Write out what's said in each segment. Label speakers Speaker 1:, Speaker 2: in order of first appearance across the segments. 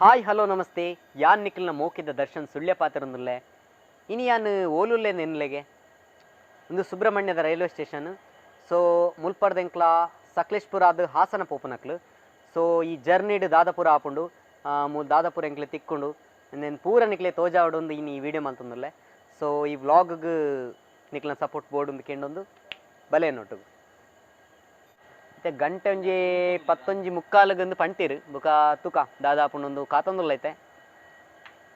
Speaker 1: Hi hello namaste. ಯಾನ್ ನಿಖಿಲ್ನ ಮೋಕಿದ ದರ್ಶನ್ ಸುಳ್ಯ ಪಾತೆರೊಂದುಲ್ಲೆ. ಇನಿ ಯಾನ್ ಓಲುಲ್ಲೆ ನೆನ್ಲೆಗೆ ಉಂದು ಸುಬ್ರಹ್ಮಣ್ಯದ ರೈಲ್ವೆ ಸ್ಟೇಷನ್. ಸೊ ಮುಲ್ಪರ್ದೆಂಕ್ಲ ಸಕಲೇಶ್ಪುರ ಆದ್ ಹಾಸನ ಪೋಪುನಕ್ಲು. ಸೊ ಈ ಜರ್ನಿಡ್ ದಾದಪುರ ಆಪುಂಡು, ಮೂಲು ದಾದಪುರ ಎಂಕ್ಲೆ ತಿಕ್ಕುಂಡು ಇಂದೆನ್ ಪೂರ ನಿಕ್ಲೆ ತೋಜಾವೊಡೊಂದು ಇನಿ ಈ ವಿಡಿಯೋ ಮಲ್ತೊಂದುಲ್ಲೆ. ಸೊ ಈ ವ್ಲಾಗ್ಗೆ ನಿಕ್ಲೆನ ಸಪೋರ್ಟ್ ಬೋರ್ಡ್ ಒಂದು ಕೇಂಡೊಂದು ಬಲೆ ನೋಟುಗು. ಇತ್ತೆ ಗಂಟೆ ಒಂಜಿ ಪತ್ತೊಂಜಿ ಮುಕ್ಕಾಲುಗಂದು ಪಂಟಿರು ಬುಕ ತುಕ ದಾದಾಪುಂಡೊಂದು ಕಾತೊಂದುಲ್ಲ ಐತೆ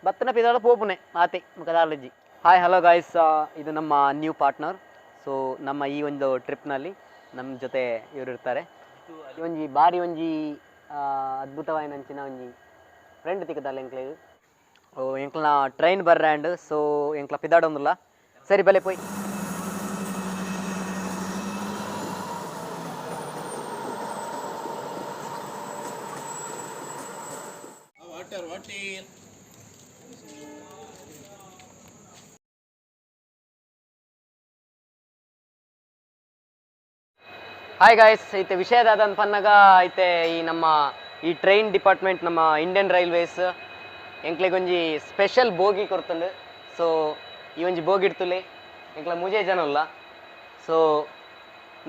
Speaker 1: ಬತ್ತನ ಪಿದಾಡ ಪೋಪುನೆ ಆತೆ ಬುಕ ದಾಲಜ್ಜಿ. ಹಾಯ್ ಹಲೋ ಗಾಯ್ಸ್, ಇದು ನಮ್ಮ ನ್ಯೂ ಪಾರ್ಟ್ನರ್. ಸೊ ನಮ್ಮ ಈ ಒಂದು ಟ್ರಿಪ್ನಲ್ಲಿ ನಮ್ಮ ಜೊತೆ ಇವರು ಇರ್ತಾರೆ. ಈ ಒಂಜಿ ಬಾರಿ ಒಂಜಿ ಅದ್ಭುತವಾಯಿನಂಚಿನ ಒಂಜಿ ಫ್ರೆಂಡ್ ತಿಕ್ಕದಲ್ಲ ಎಂಕ್ಲೆಗ್. ಓ ಎಂಕ್ಲನ ಟ್ರೈನ್ ಬರ್ರ್ಯಾಂಡ್. ಸೊ ಎಂಕ್ಲ ಪಿದಾಡೊಂದುಲ್ಲ. ಸರಿ ಬಲೆ ಪೋಯ್. ಹಾಯ್ ಗಾಯ್ಸ್, ಇತ್ತೆ ವಿಷಯದಾದನ್ ಪನ್ನಗ ಇತ್ತೆ ಈ ನಮ್ಮ ಈ ಟ್ರೈನ್ ಡಿಪಾರ್ಟ್ಮೆಂಟ್ ನಮ್ಮ ಇಂಡಿಯನ್ ರೈಲ್ವೇಸ್ ಎಂಕ್ಲೆಗೊಂಜಿ ಸ್ಪೆಷಲ್ ಬೋಗಿ ಕೊರ್ತುಂಡು. ಸೊ ಈ ಒಂಜಿ ಬೋಗಿ ಇಡ್ತುಲೆ ಎಂಕ್ಲ ಮೂಜೆ ಜನ ಉಲ್ಲ. ಸೊ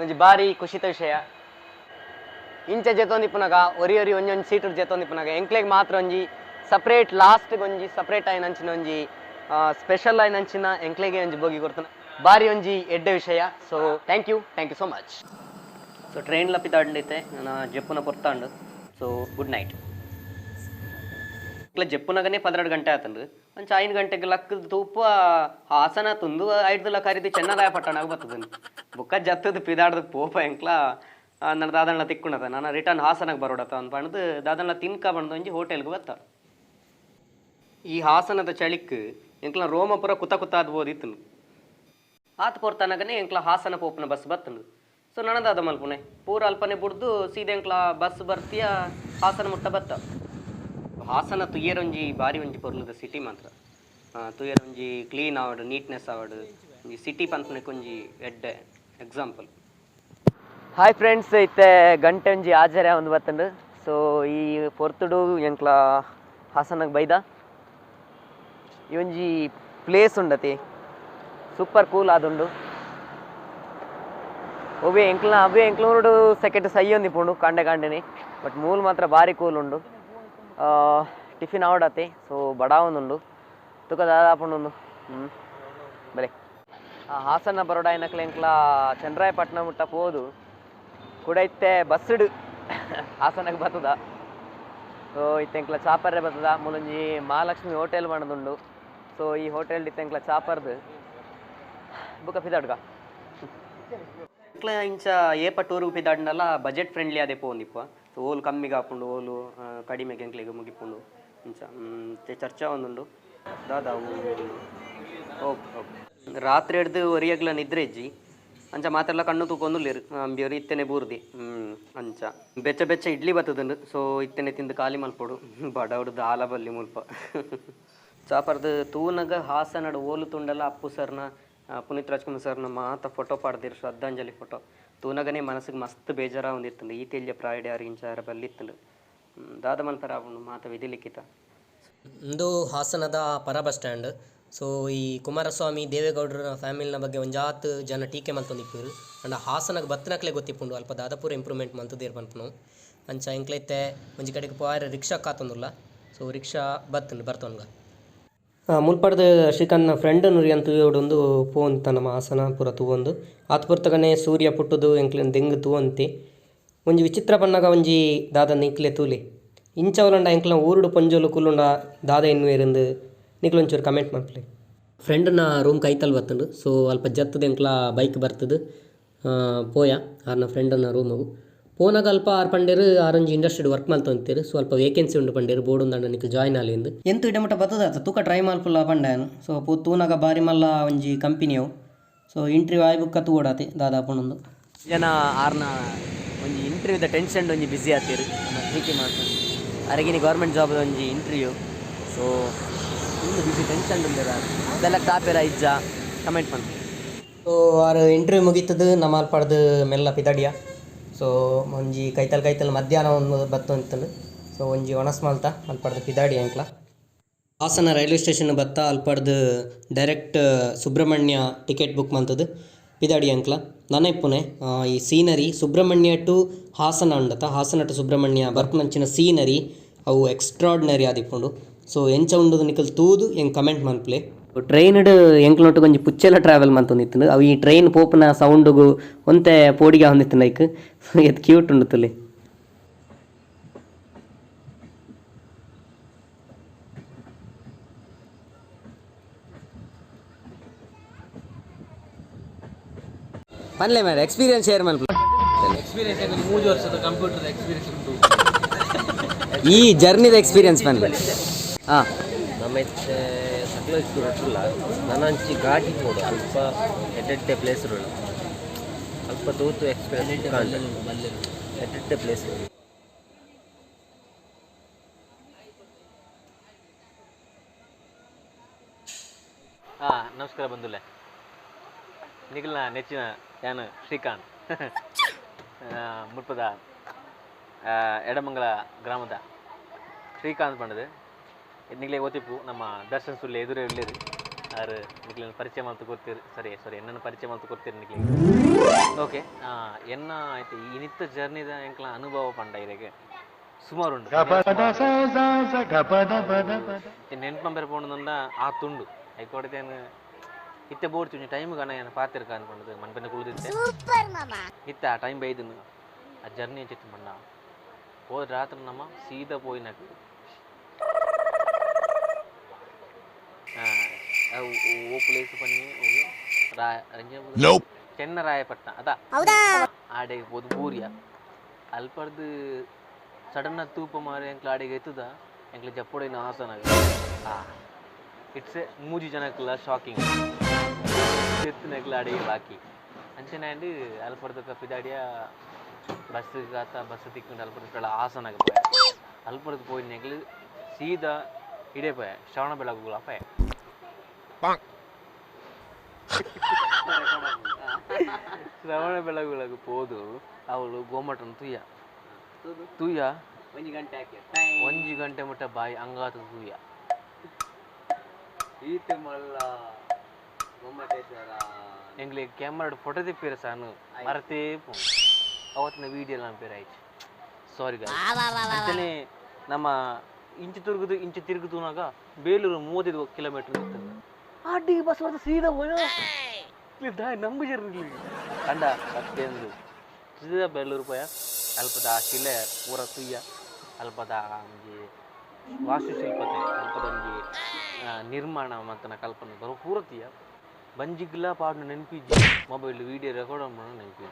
Speaker 1: ಒಂಜಿ ಬಾರಿ ಖುಷಿತ ವಿಷಯ. ಇಂಚ ಜೆತೊಂದಿಪ್ಪುನಗ ಒರಿ ಒರಿ ಒಂಜೊಂಜಿ ಸೀಟು ಜೆತೊಂದಿಪ್ಪುನಗ ಎಂಕ್ಲೆಗ್ ಮಾತ್ರ ಒಂಜಿ ಸಪ್ರೇಟ್ ಲಾಸ್ಟ್ಗೆ ಒಂಜಿ ಸಪ್ರೇಟ್ ಆಯಿನಂಚಿನ ಒಂಜಿ ಸ್ಪೆಷಲ್ ಆಯಿನಂಚಿನ ಎಂಕ್ಲೆಗೆ ಒಂಜಿ ಬೋಗಿ ಕೊರ್ತುಂಡು. ಬಾರಿ ಒಂಜಿ ಎಡ್ಡೆ ವಿಷಯ. So thank you, thank you so much. So train ಲಪ್ಪಿದಾಂಡೈತೆ ನಾನು ಜಪ್ಪುನ ಪೊರ್ತಾಂಡು. So good night. ಇಕ್ಲ ಜಪ್ಪುನಗನೇ 12 ಗಂಟೆ ಆತಂಡು. ಒಂಚ 5 ಗಂಟೆಗೆ ಲಕ್ಕದ ತೂಪ ಹಾಸನ ತುಂದು ಐಡ್ದಲ ಕರಿದು ಚೆನ್ನರಾಯ ಪಟ್ಟಣ ಬರ್ತದ. ಬುಕ್ಕ ಜತ್ತದ ಪಿದಾಡ್ದ ಪೋಪ ಎಂಕ್ಲ ನನ್ನ ದಾದಣ್ಣ ತಿಕ್ಕುಣದ ನಾನು ರಿಟರ್ನ್ ಹಾಸನಕ್ಕೆ ಬರೋಡತ್ತ ಅಂತ ಪಂಡ್ದು ದಾದಣ್ಣ ತಿನ್ಕ ಬಂದು ಒಂಜಿ ಹೋಟೆಲ್ಗೆ ಬತ್ತ. ಈ ಹಾಸನದ ಚಳಿಕ್ ಎಂಕ್ಲ ರೋಮಪುರ ಕುತ ಕುತ ಆದ್ಬೋದಿತ್ತು. ಆತ ಪೊರ್ತನಗನೇ ಎಂಕ್ಲ ಹಾಸನ ಪೋಪನ ಬಸ್ ಬತ್ತಂಡು. ಸೊ ನನದಾದ ಮಲ್ಪುನೆ ಪೂರ ಅಲ್ಪನೆ ಬುಡ್ದು ಸೀದೆ ಎಂಕ್ಲ ಬಸ್ ಬರ್ತೀಯ ಹಾಸನ ಮುಟ್ಟ ಬತ್ತ. ಹಾಸನ ತುಯ್ಯರೊಂಜಿ ಬಾರಿ ಒಂಜಿ ಪೊರ್ಲುದ ಸಿಟಿ ಮಾತ್ರ. ತುಯ್ಯರೊಂಜಿ ಕ್ಲೀನ್ ಆವಡು, ನೀಟ್ನೆಸ್ ಆವಡು, ಒಂಜಿ ಸಿಟಿ ಪನ್ಪುನೆಕ್ ಒಂಜಿ ಎಡ್ಡೆ ಎಕ್ಸಾಂಪಲ್. ಹಾಯ್ ಫ್ರೆಂಡ್ಸ್, ಇತ್ತೆ ಗಂಟೆ ಒಂಜಿ ಆಜರೆ ಒಂದು ಬತ್ತಂಡು. ಸೊ ಈ ಪೊರ್ತುಡು ಎಂಕ್ಲ ಹಾಸನಕ್ಕೆ ಬೈದ ಈ ಒಂಜಿ ಪ್ಲೇಸ್ ಉಂಡತಿ ಸೂಪರ್ ಕೂಲ್ ಆದುಂಡು. ಒಬ್ಬೆ ಎಂಕ್ಲ ಅವೇ ಎಂಕ್ಲೂರುಡು ಸೆಕೆಂಡ್ ಸೈ ಒಂದಿಪ್ಪುಂಡು ಕಾಂಡೆ ಕಾಂಡೆನೆ, ಬಟ್ ಮೂಲು ಮಾತ್ರ ಬಾರಿ ಕೂಲ್ ಉಂಡು. ಟಿಫಿನ್ ಆವಡತೆ. ಸೊ ಬಡಾ ಒಂದುಂಡು ತುಕ ದಾದಾಪುಂಡು. ಬಲೆ ಹಾಸನ ಬರೋಡ ಏನಕ್ಲ ಎಂಕ್ಲ ಚಂದ್ರಾಯಪಟ್ಟಣ ಮುಟ್ಟ ಪೋದು ಕೂಡ ಇತ್ತೆ ಬಸ್ಸುಡು ಹಾಸನಕ್ಕೆ ಬರ್ತದ. ಸೊ ಇತ್ತೆ ಎಂಕ್ಲ ಚಾಪರ್ರೆ ಬರ್ತದ. ಮೂಲೊಂಜಿ ಮಹಾಲಕ್ಷ್ಮಿ ಹೋಟೆಲ್ ಮಾಡದುಂಡು. ಸೊ ಈ ಹೋಟೆಲ್ ಇತ್ತೆ ಎಂಕ್ಲ ಚಾಪರ್ದು ಬುಕ್ಕ ಪಿದಾಡ್ಗ. ಎಂಕ್ಲ ಇಂಚ ಏಪ ಟೂರ್ಗೆ ಪಿದಾಡ್ನಲ್ಲ ಬಜೆಟ್ ಫ್ರೆಂಡ್ಲಿ ಅದೇ ಪೋಂದಿಪ್ಪ. ಸೊ ಓಲು ಕಮ್ಮಿಗೆ ಆಪುಂಡು, ಓಲು ಕಡಿಮೆಗೆ ಎಂಕ್ಲೆಗ್ ಮುಗಿಪುಂಡು. ಇಂಚ ಚರ್ಚಾ ಒಂದುಂಡು ದಾದಾ. ಓಕೆ ಓಕೆ ರಾತ್ರಿ ಹಿಡ್ದು ಒರಿಯಗ್ಲ ನಿದ್ರೆ ಇಜ್ಜಿ ಅಂಚ ಮಾತೆಲ್ಲ ಕಣ್ಣು ತೂಕೊಂದುಲ್ಲೇರು ಅಂಬಿಯವರು ಇತ್ತನೆ ಬೂರ್ದಿ. ಅಂಚ ಬೆಚ್ಚ ಬೆಚ್ಚ ಇಡ್ಲಿ ಬತ್ತದಂಡು. ಸೊ ಇತ್ತನೆ ತಿಂದು ಖಾಲಿ ಮಲ್ಪೊಡು ಬಡವಡು ದಾಲ ಬಲ್ಲಿ ಮುಲ್ಪ. ಚಾಪರ್ದು ತೂನಗ ಹಾಸನಡು ಓಲು ತುಂಡಲ ಅಪ್ಪು ಸರ್ನ ಪುನೀತ್ ರಾಜ್ಕುಮಾರ್ ಸರ್ನ ಮಾತ ಫೋಟೋ ಪಾಡ್ದಿರು, ಶ್ರದ್ಧಾಂಜಲಿ ಫೋಟೋ. ತೂನಗನೇ ಮನಸ್ಸಿಗೆ ಮಸ್ತ್ ಬೇಜಾರ ಒಂದಿತ್ತಂಡು. ಈ ತೆಲ್ಯ ಪ್ರಾಯಡ್ ಯಾರು ಇಂಚಾರ ಬಲ್ಲಿತ್ತಂಡು ದಾದ ಮಲ್ಪರ ಆಪುಂಡು ಮಾತ ವಿಧಿ ಲಿಖಿತ.
Speaker 2: ಇಂದು ಹಾಸನದ ಪರ ಬಸ್ ಸ್ಟ್ಯಾಂಡ್. ಸೊ ಈ ಕುಮಾರಸ್ವಾಮಿ ದೇವೇಗೌಡರ ಫ್ಯಾಮಿಲಿನ ಬಗ್ಗೆ ಒಂಜಾತ್ ಜನ ಟೀಕೆ ಮಲ್ತೊಂದಿಪ್ಪುವೆರ್. ಅಂಡ ಹಾಸನಗ್ ಬತ್ತನಕ್ಲೆ ಗೊತ್ತಿಪ್ಪುಂಡು ಅಲ್ಪ ದಾದಪೂರ ಇಂಪ್ರೂವ್ಮೆಂಟ್ ಮಲ್ತುದೆರ್ ಪನ್ಪುನು. ಅಂಚ ಎಂಕ್ಲೈತೆ ಒಂಜಿ ಕಡೆಕ್ ಪೋಯೆರೆ ರಿಕ್ಷಾ ಕಾತೊಂದುಲ್ಲ. ಸೊ ರಿಕ್ಷಾ ಬತ್ತುಂಡು ಬರ್ತೊನ್ಗ. ಮುಲ್ಪಡ್ದ್ ಶ್ರೀಕಾಂತ್ನ ಫ್ರೆಂಡ್ ನುರಿ ತೂಯೊಡೊಂದು ಪೋಂತ ನಮ್ಮ ಹಾಸನ ಪೂರ ತೂವೊಂದು ಆತ್ ಪೊರ್ತಗನೆ ಸೂರ್ಯ ಪುಟ್ಟುದು ಎಂಕ್ಲೆನ್ ದೆಂಗ್ ತೂವೊಂತಿ. ಒಂಜಿ ವಿಚಿತ್ರ ಪನ್ನಗ ಒಂಜಿ ದಾದ ನಿಕ್ಲೆ ತೂಲೆ ಇಂಚ ಉಲಂಡ ಎಂಕ್ಲ ಊರುಡು ಪೊಂಜೋಲು ಕುಲ್ಲುಂಡ ದಾದ ಎನ್ನುವೆರಿಂದು ನಿಕ್ಲು ಒಂಚೂರು ಕಮೆಂಟ್ ಮಲ್ಪುಲೆ. ಫ್ರೆಂಡ್ನ ರೂಮ್ ಕೈತಲ್ ಬತ್ತುಂಡು. ಸೊ ಅಲ್ಪ ಜತ್ತುದು ಎಂಕ್ಲ ಬೈಕ್ ಬರ್ತದು ಪೋಯ ಆರ್ನ ಫ್ರೆಂಡ್ನ ರೂಮುಗು. ಪೋನಾಗ ಅಲ್ಪ ಆರ್ ಪಂಡೇರು ಆರೊಂಜಿ ಇಂಡಸ್ಟ್ರಿಡ್ ವರ್ಕ್ ಮಲ್ತೊಂತಿರು. ಸೊ ಅಲ್ಪ ವೇಕೆನ್ಸಿ ಉಂಡು ಪಂಡೇರು ಬೋರ್ಡ್ ಉಂದಂಡ ನಿಕ್ಲು ಜಾಯ್ನ್ ಆಲಿಂದು. ಎಂತು ಇಡ ಮುಟ್ಟ ಬತ್ತದಾತ ತೂಕ ಟ್ರೈ ಮಲ್ಪುಲ್ಲ ಪಂಡಾನು. ಸೊ ಪೂ ತೂನಗ ಬಾರಿ ಮಲ್ಲ ಒಂಜಿ ಕಂಪನಿ ಅವು. ಸೊ ಇಂಟರ್ವ್ಯೂ ಆಯ್ ಬುಕ್ಕ ತೂವೊಡಾತೆ ದಾದಾ ಪುಂಡೊಂದು.
Speaker 1: ಜನ ಆರ್ನ ಒಂಜಿ ಇಂಟರ್ವ್ಯೂದ ಟೆನ್ಷನ್ ಒಂಜಿ ಬ್ಯುಸಿ ಆತೀರು ನಮ್ಮ ಶ್ರೀಕಿ ಮಾತ್ರ. ಅರಗಿನಿ ಗೌರ್ಮೆಂಟ್ ಜಾಬ್ದ ಒಂಜಿ ಇಂಟರ್ವ್ಯೂ. ಸೊ ಫುಲ್ ಬ್ಯುಸಿ ಟೆನ್ಷನ್ ಉಲ್ಲೆರ್ ಆರ್. ಸೆಲೆಕ್ಟ್ ಆಪೆರ ಇಜ್ಜ ಕಮೆಂಟ್ ಮಲ್ಪುಲೆ.
Speaker 2: ಸೊ ಆರ್ ಇಂಟರ್ವ್ಯೂ ಮುಗಿತದು ನಮ್ಮ ಅಲ್ಪಡ್ದು ಮೆಲ್ಲ ಪಿದಡಿಯ. ಸೊ ಒಂಜಿ ಕೈತಲ್ ಕೈತಲ್ ಮಧ್ಯಾಹ್ನ ಒಂದು ಬತ್ತೊಂತುಂಡು. ಸೊ ಒಂಜಿ ಒಣಸ್ ಮಲ್ತ ಅಲ್ಪಡ್ದು ಪಿದಾಡಿ ಎಂಕ್ಲ ಹಾಸನ ರೈಲ್ವೆ ಸ್ಟೇಷನ್ ಬತ್ತ ಅಲ್ಪಡ್ದು ಡೈರೆಕ್ಟ್ ಸುಬ್ರಹ್ಮಣ್ಯ ಟಿಕೆಟ್ ಬುಕ್ ಮಂತದು ಪಿದಾಡಿ ಅಂಕ್ಲ ನನ ಇಪ್ಪುನೆ ಈ ಸೀನರಿ ಸುಬ್ರಹ್ಮಣ್ಯ ಟು ಹಾಸನ ಉಂಡತ ಹಾಸನ ಟು ಸುಬ್ರಹ್ಮಣ್ಯ ಬರ್ಪುನಂಚಿನ ಸೀನರಿ ಅವು ಎಕ್ಸ್ಟ್ರಾರ್ಡಿನರಿ ಆದಿಪ್ಪುಂಡು. ಸೊ ಎಂಚ ಉಂಡುದು ನಿಕಲ್ ತೂದು ಎಂಕ್ ಕಮೆಂಟ್ ಮನ್ಪುಲೆ. ಟ್ರೈನ್ ಎಂಕ್ಲೊಟ್ಟು ಒಂಜಿ ಪುಚ್ಚೆಲ ಟ್ರಾವೆಲ್ ಮಂತೊಂದಿತ್ತುಂಡು. ಅವು ಈ ಟ್ರೈನ್ ಪೋಪುನ ಸೌಂಡುಗು ಒಂತೆ ಪೋಡಿಗೆ ಆವೊಂದಿತ್ತುಂಡು ಐಕ್. ಸೊ ಏತ್ ಕ್ಯೂಟ್ ಉಂಡು ತುಲೆ. ಪನ್ಲೆ ಮೇಡ ಎಕ್ಸ್ಪೀರಿಯನ್ಸ್ ಶೇರ್ ಮನ್ಪುಲೆ.
Speaker 3: ಎಕ್ಸ್ಪೀರಿಯನ್ಸ್ 3 ವರ್ಷದ ಕಂಪ್ಯೂಟರ್ ಎಕ್ಸ್ಪೀರಿಯನ್ಸ್ ಉಂಟು.
Speaker 1: ಈ ಜರ್ನಿದ ಎಕ್ಸ್ಪೀರಿಯನ್ಸ್ ಪನ್ಲೆ. ಹಾಂ
Speaker 3: ನಮ್ಮ ಇತ್ತೆ ಸಕಲೇಶ್ಪುರ ನನಂಚಿ ಘಾಟಿ ಪೋಡು ಅಲ್ಪ ಎಡ್ಡೆಡ್ಡೆ ಪ್ಲೇಸ್ ಅಲ್ಪ ತೂತು ಎಕ್ಸ್ಪೀರಿಯನ್ಸ್ ಎಡ್ಡೆಡ್ಡೆ ಪ್ಲೇಸ್. ಹಾಂ ನಮಸ್ಕಾರ ಬಂಧುಲೆ, ನಿಖಿಲ್ನ ನೆಚ್ಚಿನ ಯಾನು ಶ್ರೀಕಾಂತ್, ಮುಲ್ಪದ ಎಡಮಂಗಲ ಗ್ರಾಮದ ಶ್ರೀಕಾಂತ್ ಪಂಡದು. ನಿಗ್ಲೆ ಓತಿಪ್ಪು ನಮ್ಮ ದರ್ಶನ್ ಸುಳ್ಳೆ ಎದುರೇ ಇರ್ಲಿರಿ ಆರು ನಿಕ್ಲೆನ ಪರಿಚಯ ಮಲ್ತು ಕೊರ್ತೀರಿ. ಸರಿ ಸರಿ ಎನ್ನನ್ನು ಪರಿಚಯ ಮಲ್ತು ಕೊರ್ತೀರಿ ನಿಕ್ಲೆ. ಓಕೆ, ಎನ್ನ ಆಯ್ತು ಇನಿತ್ತ ಜರ್ನಿದ ಎಂಕ್ಲ ಅನುಭವ ಪಂಡ ಇರೆಗೆ ಸುಮಾರು ಉಂಡು. ನೆನ್ಪಂಬೆರ ಪೋಂಡ ಆ ತುಂಡು ಐಕೊಡತೇನು ಇತ್ತೆ ಬೋರ್ಚು ಒಂಜಿ ಟೈಮ್ ಗಣ ಏನು ಪಾತಿರ್ಕ ಅನ್ಕೊಂಡದು ಮನ್ಪೆನ ಕುಳಿದಿತ್ತೆ ಇತ್ತೆ ಆ ಟೈಮ್ ಬೈದನು ಆ ಜರ್ನಿ ಚಿತ್ತ ಪಂಡ ಹೋದ ರಾತ್ರಿ ನಮ್ಮ ಸೀದಾ ಪೋಯಿನಕ್ ಓ ಪ್ಲೇಸ್ ಪನ್ನಿ ಚೆನ್ನರಾಯಪಟ್ಟಣ ಅದ ಆಡೆಗೆ ಪೋದು ಬೂರಿಯ ಅಲ್ಪರ್ದು ಸಡನ್ ತೂಪ ಮಾರಿ ಎಂಕ್ಲ ಆಡೆಗೆ ಎತ್ತದ ಎಂಕ್ಲ ಜಪ್ಪೊಡಿನ ಹಾಸನ. It's A ಮೂಜಿ ಜನಕ್ಲ ಶಾಕಿಂಗ್ ಎತ್ತಿನಕ್ಲ ಅಡಿಗೆ ಬಾಕಿ ಅಂಚನೆ ಅಂಡ್ ಅಲ್ಪರ್ದಕ್ಕ ಪಿದಾಡಿಯ ಬಸ್ ಕಾತ ಬಸ್ ತಿಕ್ಕೊಂಡು ಅಲ್ಪರ್ದ ಹಾಸನಾಗ ಪೋಯ ಅಲ್ಪರ್ದು ಪೋಯಿನಕ್ಲು ಸೀದಾ ಇಡೇ ಪೋಯ ಶ್ರವಣ ಬೆಳಗುಲ ಪೋಯ. ಶ್ರವಣ ಬೆಳಗುಳಗ ಪೋದು ಅವಳು ಗೋಮಟನ್ ತುಯ್ಯ ತುಯ್ಯ ಒಂಜಿ ಗಂಟೆ ಮುಟ್ಟ ಬಾಯಿ ಅಂಗಾತ ತುಯ್ಯ.
Speaker 1: ಈತ ಮಲ್ಲ ಗೊಮ್ಮಟೇಶ್ವರ
Speaker 3: ಎಂಗ್ಲೆ ಕ್ಯಾಮರಾ ಫೋಟೋ ತಿಪ್ಪಿರ ಸಾನು ಮರತೇ ಪೋ ಅವತ್ತಿನ ವೀಡಿಯೋ ಎಲ್ಲ ಪೇರ ಆಯ್ತು. ಸಾರಿ ಅಂಚನೆ ನಮ್ಮ ಇಂಚು ತಿರುಗುದು ಇಂಚು ತಿರುಗುದುನಾಗ ಬೇಲೂರು 35 ಕಿಲೋಮೀಟರ್ ಇರ್ತದೆ. ಅಡ್ಡಿ ಬಸ್ ಬರ್ತ ಸೀದಾ ಹೋಯೋ ನಂಬು ಜರ್ರಿ ಕಂಡ ಸತ್ಯಂದು ಸೀದಾ ಬೇಲೂರು ಪೋಯ ಅಲ್ಪದ ಆ ಶಿಲೆ ಪೂರ ತುಯ್ಯ ಅಲ್ಪದ ಒಂಜಿ ವಾಸ್ತುಶಿಲ್ಪತೆ ಅಲ್ಪದ ಒಂಜಿ ನಿರ್ಮಾಣ ಮತ್ತು ಕಲ್ಪನೆ ಬರೋ ಪೂರ ತುಯ್ಯ ಬಂಜಿಗ್ಲ ಪಾಡ್ನ ನೆನಪಿಜ್ಜಿ ಮೊಬೈಲ್ ವೀಡಿಯೋ ರೆಕಾರ್ಡ್ ಮಾಡೋಣ ನೆನಪಿ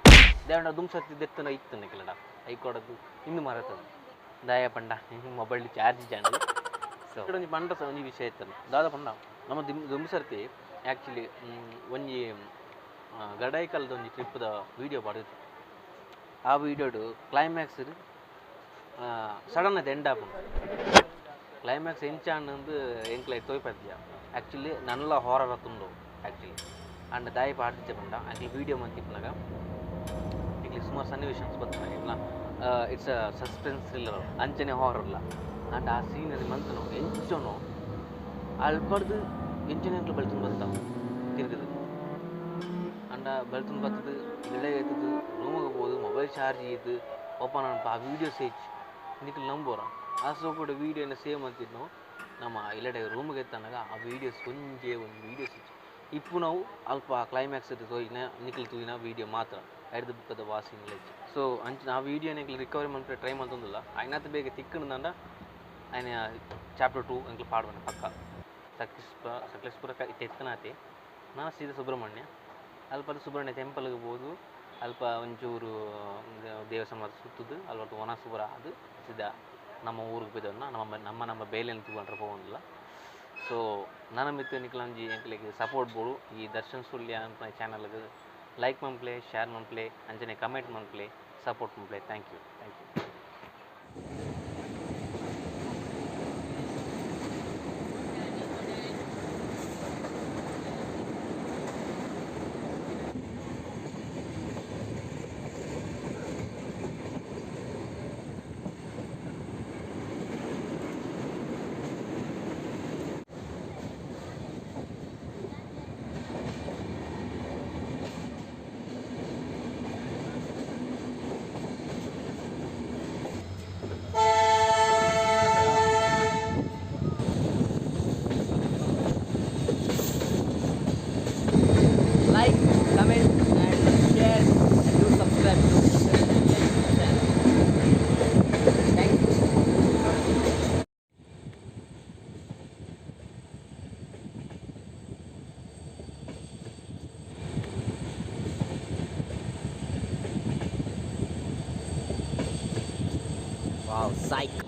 Speaker 3: ದೇವಂಡ ದುಮ್ಸತ್ತಿ ದೆತ್ತನ ಇತ್ತು ಕೆಲಡ ಐಕೊಡದು ಇನ್ನು ಮರತದ ದಾಯ ಪಂಡ ಮೊಬೈಲ್ ಚಾರ್ಜ್ ಜಾಂಡ್. ಸೊ ಒಂಜಿ ಪಂಡ ಸಹ ಒಂಜಿ ವಿಷಯ ಇತ್ತಲ್ಲ ದಾದ ಪಂಡ ನಮ್ಮ ದುಮ್ಸರ್ತಿ ಆ್ಯಕ್ಚುಲಿ ಒಂಜಿ ಗಡಾಯಿಕಲ್ದ ಒಂಜಿ ಟ್ರಿಪ್ದ ವೀಡಿಯೋ ಪಾಡಿತ್ತು. ಆ ವೀಡಿಯೋಡು ಕ್ಲೈಮ್ಯಾಕ್ಸ್ ಸಡನ್ ಅದು ಎಂಡ್ ಆಪುಂಡು. ಕ್ಲೈಮ್ಯಾಕ್ಸ್ ಎಂಚ ಅನ್ನಂದು ಎಂಕ್ಲೈ ತೋಯ್ಪದ್ಯ ಆ್ಯಕ್ಚುಲಿ ನನ್ಲ ಹಾರರ್ ತುಂಡು ಆ್ಯಕ್ಚುಲಿ ಅಂಡ್ ದಾಯಿ ಪಾಡ್ದಿತ್ತೆ ಪಂಡ ಆ್ಯಕ್ಚುಲಿ ವೀಡಿಯೋ ಮಂತಿಪ್ಪನಾಗ ಎಂಕ್ಲೆ ಸುಮಾರು ಸನ್ನಿವೇಶನ್ಸ್ ಬರ್ತದೆ ಇಲ್ಲ. It's a suspense thriller ಅಂಚನೆ ಹಾರರ್ಲ ಅಂಡ್ ಆ ಸೀನರಿ ಮಂತನು ಎಂಚನೋ ಅಲ್ಪರ್ದು ಎಂಚನೆ ಎಂಕ್ಲು ಬೆಳ್ತುಂದು ಬರ್ತಾವ ತಿರುಗುದು ಅಂಡ ಬೆಳ್ತುಂದು ಬರ್ತದೆ ಇಳೆ ಎತ್ತದು ರೂಮಿಗೆ ಹೋದು ಮೊಬೈಲ್ ಚಾರ್ಜ್ ಇದ್ದು ಓಪನ್ ಅನ್ಪ ಆ ವೀಡಿಯೋ ಸೇಚ್ ನಿಕ್ಲು ನಂಬೋರ ಆ ಸೋಪುಡ ವೀಡಿಯೋನ ಸೇವ್ ಅಂತಿದ್ನು ನಮ್ಮ ಇಲ್ಲಡೆ ರೂಮಿಗೆ ಎತ್ತನಾಗ ಆ ವೀಡಿಯೋಸ್ ಒಂಜೇ ಒಂದು ವೀಡಿಯೋಸ್ ಇತ್ತು. ಇಪ್ಪು ನಾವು ಅಲ್ಪ ಕ್ಲೈಮ್ಯಾಕ್ಸ್ ತೋಯಿನ ನಿಕ್ಲು ತೂಯಿನ ವೀಡಿಯೋ ಮಾತ್ರ ಐಡ್ದು ಬುಕ್ಕದ ವಾಸಿಂಗ್ ಲೆಚ್. ಸೊ ಅಂಚ ಆ ವೀಡಿಯೋ ಎಂಕ್ಲು ರಿಕವರಿ ಮನ್ಪೆ ಟ್ರೈ ಮಂತೊಂದುಲ್ಲ ಆಯ್ನಾತ್ ಬೇಗ ತಿಕ್ಕಣದಂಡ ಆಯ್ನ ಚಾಪ್ಟರ್ 2 ಎಂಕ್ಲು ಪಾಡ್ಬಂಡ ಪಕ್ಕ ಸಕಲೇಶ್ಪುರ ಇತ್ತೆ ಎತ್ತನಾತಿ ನಾ ಸೀದಾ ಸುಬ್ರಹ್ಮಣ್ಯ ಅಲ್ಪ ಸುಬ್ರಹ್ಮಣ್ಯ ಟೆಂಪಲ್ಗೆ ಹೋದು ಅಲ್ಪ ಒಂಚೂರು ದೇವಸ್ಥಾನ ಸುತ್ತದು ಅಲ್ಪ ವನಸುಪುರ ಅದು ಸೀದಾ ನಮ್ಮ ಊರಿಗೆ ಪೋಯ್ದವನ್ನ ನಮ್ಮ ನಮ್ಮ ನಮ್ಮ ಬೇಲೆನ್ ತೂಕೊಂಡ್ರೆ ಪೋವೊಂದಿಲ್ಲ. ಸೊ ನನ ಮಿತ್ತ್ ನಿಕ್ಲೊಂಜಿ ಎಂಕ್ಲೆಗ್ ಸಪೋರ್ಟ್ ಬೋಡು ಈ ದರ್ಶನ್ ಸುಳ್ಯ ಅನ್ಪುನ ಚಾನಲ್ಗ್ ಲೈಕ್ ಮನ್ಪುಲೆ, ಶೇರ್ ಮನ್ಪುಲೆ, ಅಂಚನೆ ಕಮೆಂಟ್ ಮನ್ಪುಲೆ, ಸಪೋರ್ಟ್ ಮನ್ಪುಲೆ. Thank you, thank you.
Speaker 2: ಸೈಕ್.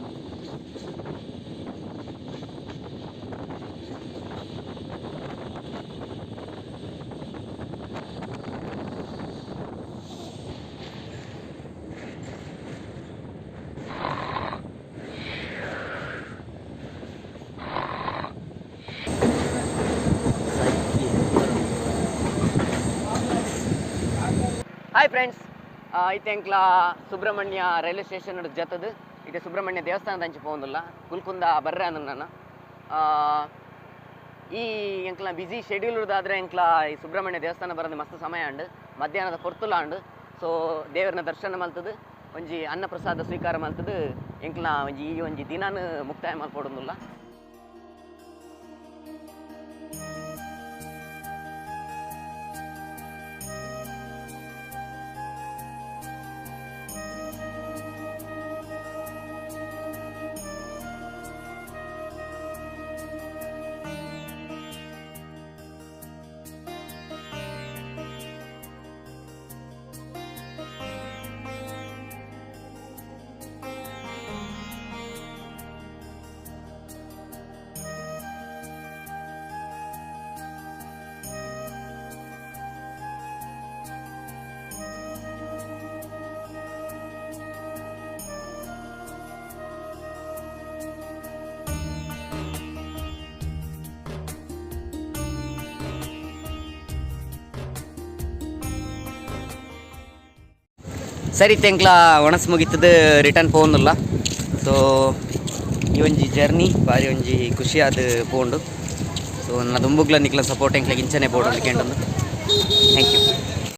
Speaker 1: ಹಾಯ್ ಫ್ರೆಂಡ್ಸ್, ಇತ್ತೆ ಎಂಕ್ಲ ಸುಬ್ರಹ್ಮಣ್ಯ ರೈಲ್ವೆ ಸ್ಟೇಷನ್ ಜತದು ಇತ್ತೆ ಸುಬ್ರಹ್ಮಣ್ಯ ದೇವಸ್ಥಾನದ ಅಂಚೆ ಪೋವೊಂದುಲ್ಲ ಕುಲ್ಕುಂದ ಬರ್ರೆ ಅಂದ್ ನಾನು. ಈ ಎಂಕ್ಲ ಬಿಸಿ ಶೆಡ್ಯೂಲ್ ಆದ್ರೆ ಎಂಕ್ಲ ಈ ಸುಬ್ರಹ್ಮಣ್ಯ ದೇವಸ್ಥಾನ ಬರೋದು ಮಸ್ತ್ ಸಮಯ ಅಂಡು, ಮಧ್ಯಾಹ್ನದ ಪೊರ್ತುಲ ಅಂಡು. ಸೊ ದೇವರನ ದರ್ಶನ ಮಲ್ತದು, ಒಂಜಿ ಅನ್ನ ಪ್ರಸಾದ ಸ್ವೀಕಾರ ಮಲ್ತದು, ಎಂಕ್ಲ ಒಂಜಿ ಈ ಒಂಜಿ ದಿನಾನು ಮುಕ್ತಾಯ ಮಲ್ಪೊಡೊಂದುಲ್ಲ. ಸರಿ ತೆಂಕ್ಲ ಒಣಸ್ ಮುಗಿತದ ರಿಟರ್ನ್ ಪೋವೊಂದುಲ್ಲ. ಸೊ ಈ ಒಂಜಿ ಜರ್ನಿ ಬಾರಿ ಒಂಜಿ ಖುಷಿಯಾದ ಪೋಂಡು. ಸೊ ನನ್ನ ದುಂಬುಗ್ಲ ನಿಕ್ಲ ಸಪೋರ್ಟ್ ಎಂಕ್ಲ ಇಂಚನೆ ಬೋಡು ಅಂದ್ ಕೇಂಡೊಂದು. Thank you.